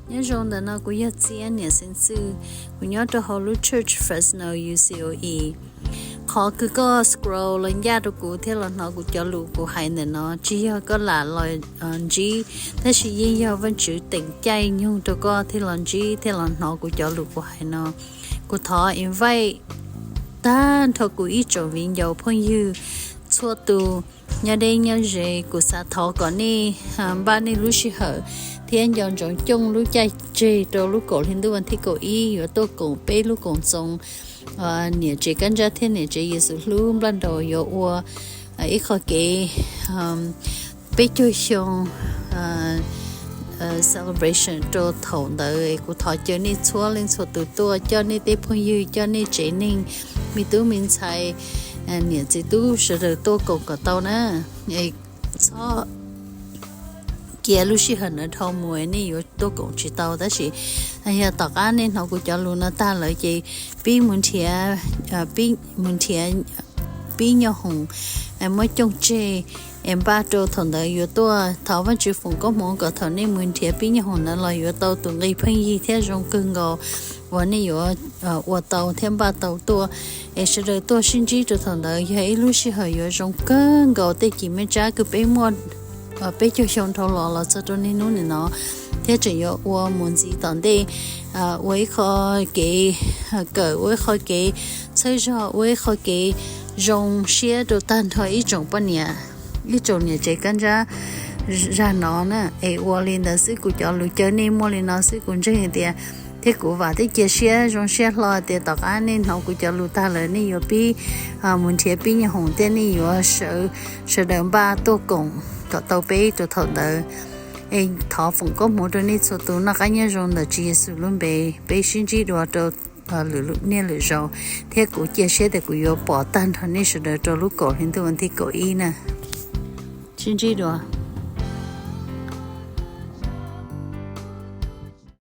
Nyob zoo, ntawm no kuv yog Txiab niam xeev Txwj, kuv nyob rau hauv lub church Fresno U C O E. Qhov kws koj scroll los ncaj rau kuv thiab los hnov kuv cov lus kuv hais ntawm no tsis yog koj lam los ntsib, tab sis yeej yog Vajtswv teem caij nyoog rau koj thiaj los ntsib thiab los hnov kuv cov lus kuv hais no. Kuv thov invite tag nrho kuv ib tsoom viv ncaus phooj ywg txhua tus nyob deb nyob ze, kuv xav thov kom nej npaj nej lub sij hawm thiab nco ntsoov cooj lub caij tseg rau lub kaum hli ntuj vas thib kaum ib yuav tuaj koom peb lub koom txoos niam tsev kab ntsab thiab niam tsev Yexus hlub nplaj nraus yuav ua ib qho kev peb caug xyoo celebration rau thaum ntawd. Kuv thov caw nej txhua leej txhua tus tuaj, coj nej tej phooj ywg, coj nej tsev neeg, me tub me ntxhais, niam txiv tub sawv daws tuaj koom kom tau na. Txhob cia lub sij hawm no dhau mus nej yuav tuaj koom tsis tau. Tab sis yog tom qab nej hnov kuv cov lus no tag lawm ces pib mus nrhiav, mus nrhiav pib nyoj hoom muab cooj tseg es npaj rau thaum ntawd yuav tuaj. Thov Vajtswv foom koob hmoov kom thaum nej mus nrhiav pib nyoj hoom ntawd los yuav tau tus nqi pheej yig thiab zoo kawg nkaus uas nej yuav ua tau thiab npaj tau tuaj. Es sawv daws tuaj sib ntsib rau thaum ntawd yog ib lub sij hawm yuav zoo kawg nkaus. Tej cim me tsab kws peb muaj peb caug xyoo dhau los los txog rau niaj hnub nim no thiab tseem yuav ua mus ntxiv tom ntej, ua ib qho kev kawm, ua ib qho kev txhawb zog, ua ib qho kev zoo siab rau tag nrho ib tsoom poj niam, ib tsoom niam tsev kab ntsab zag no na. Es ua li ntawd xwb, kuv cov lus caw nej muaj li no xwb, kuv ntseeg hais tias thiab kuv vam thiab cia siab zoo siab hlo tias tom qab nej hnov kuv cov lus tag lawm nej yuav pib mus nrhiav pib nyoj hoom thiab nej yuav sawv daws npaj tuaj koom kom tau peb rau thaum ntawd. Es thov foom koob hmoov rau nej txhua tus, noj qab nyob zoo ntawm Tswv Yexus lub npe, peb sib ntsib dua rau niaj lwm zaus, thiab kuv cia siab tias kuv yuav pom tag nrho nej sawv daws rau lub kaum hli ntuj vas thib kaum ib na. Sib ntsib dua.